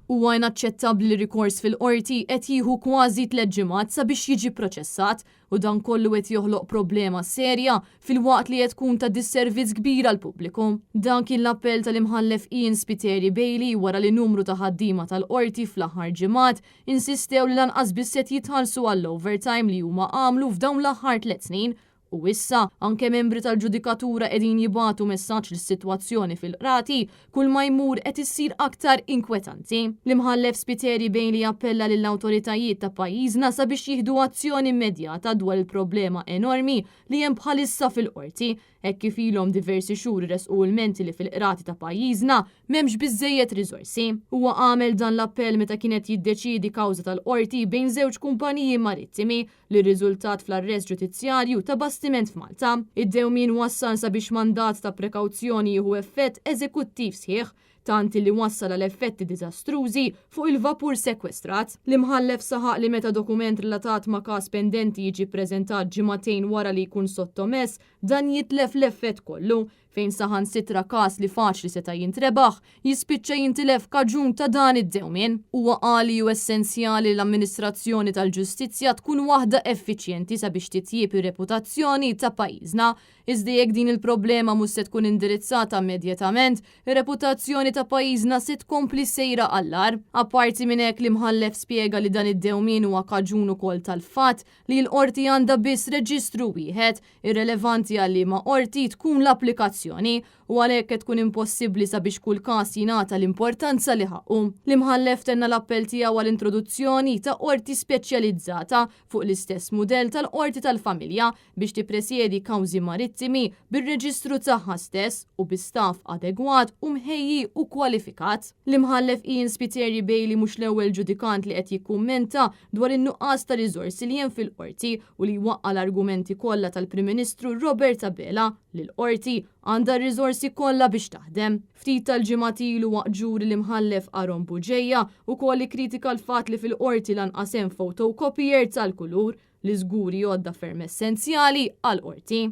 Huwa inaċċettabbli li rikors fil-Qorti qed jieħu kważi tlett ġimgħat sabiex jiġi pproċessat u dan kollu qed joħloq problema serja filwaqt li qed tkun ta' disservizz kbir għall-pubbliku. Dan kien l-appell tal-Imħallef Ian Spiteri Bailey wara li numru ta' ħaddiema tal-Qorti fl-aħħar ġimgħat insistew li lanqas biss qed jitħallsu għall-overtime li huma għamlu f'dawn l-aħħar tlett snin U issa, anke membri tal-ġudikatura qegħdin jibagħtu messaġġ li s-sitwazzjoni fil-qrati kull ma jmur qed issir aktar inkwetanti. L-Imħallef Spiteri Bailey appella lill-awtoritajiet ta' pajjiżna sabiex jieħdu azzjoni immedjata dwar il-problema enormi li hemm bħalissa fil-Qorti, hekk kif ilhom diversi xhur iressqu ilmenti li fil-qrati ta' pajjiżna m'hemmx biżżejjed riżorsi. Huwa għamel dan l-appell meta kien qed jiddeċiedi kawża tal-Qorti bejn żewġ kumpaniji marittimi li rriżultat fl-arrest ġudizzjarju ta' bastiment f'Malta. Id-dewmien wassal sabiex mandat ta' prekawzjoni jieħu effett eżekuttiv sħiħ, tant illi wassal għal effetti diżastrużi fuq il-vapur sekwestrat. L-Imħallef saħaq li meta dokument relatat ma' każ pendenti jiġi ppreżentat ġimagħtejn wara li jkun sottomess, dan jitlef l-effett kollu, fejn saħansitra każ li faċli seta' jintrebaħ, jispiċċa jintilef kaġun ta' dan id-dewmien. Huwa qal li hu essenzjali li l-amministrazzjoni tal-ġustizzja tkun waħda effiċjenti sabiex titjieb ir-reputazzjoni ta' pajjiżna. Iżda jekk din il-problema mhux se tkun indirizzata immedjatament, ir-reputazzjoni ta' pajjiżna se tkompli sejra għall-agħar. Apparti minn hekk l-Imħallef spjega li dan id-dewmien huwa kaġun ukoll tal-fatt li l-Qorti għandha biss reġistru wieħed, irrelevanti għal liema qorti tkun l-applikazzjoni, u għalhekk qed tkun impossibbli sabiex kull każ jingħata l-importanza li ħaqqu. L-Imħallef tenna l-appell tiegħu għal introduzzjoni ta' qorti speċjalizzata fuq l-istess mudell tal-Qorti tal-Familja biex tippresjedi kawżi marittimi bir-reġistru tagħha stess u bi staff adegwat u mħejji u kwalifikat. L-Imħallef Ian Spiteri Bailey mhux l-ewwel ġudikant li qed jikkummenta dwar in-nuqqas ta' riżorsi li hemm fil-Qorti u li jwaqqa' l-argumenti kollha tal-Prim Ministru Robert Abela li l-Qorti għandha r-riżorsi kollha biex taħdem. Ftit tal-ġimgħat ilu waqt ġuri l-Imħallef Aaron Bugeja wkoll ikkritika l-fatt li fil-Qorti lanqas hemm photocopier tal-kulur li żgur hi għodda ferm essenzjali għall-Qorti.